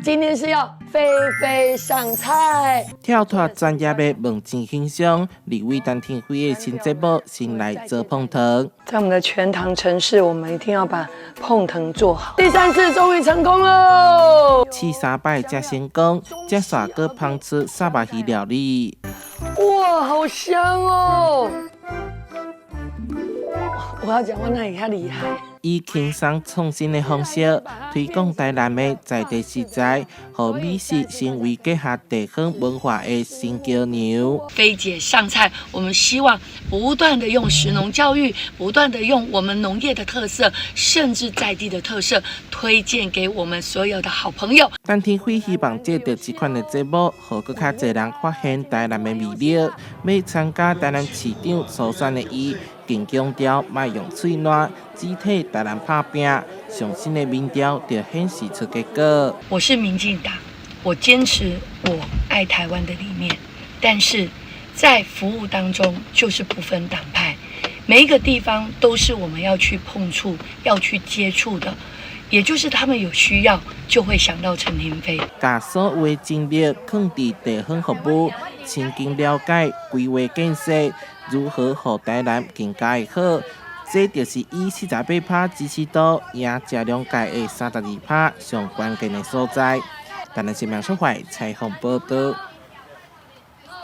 今天是要菲菲上菜。跳脫專業的門前形象，立委陳亭妃的新節目先來做椪糖。在我們的全糖城市，我們一定要把椪糖做好。第三次終於成功嘍！試三擺才成功，才煞閣烹出沙巴魚料理。哇，好香哦！我要講話那也較厲害。以輕鬆創新的方式推廣台南的在地食材，予美食成為結合地方文化的新橋梁。菲姐上菜，我們希望不斷的用食農教育，不斷的用我們農業的特色，甚至在地的特色，推薦給我們所有的好朋友。陳亭妃希望藉著這款的節目，予閣較濟人發現台南的魅力。欲參加台南市長初選的伊，更強調莫用喙瀾，只替台南拍拚。上新的民調就顯示出結果。我是民進黨，我堅持我愛台灣的理念，但是在服務當中就是不分黨派，每一個地方都是我們要去碰觸、要去接觸的，也就是他們有需要就會想到陳亭妃。共所有的精力放佇地方服務，親近了解規劃建設如何予台南更加的好。這就是以48%支持度贏謝龍介的32%上關鍵的所在。台南新聞出發採訪報道。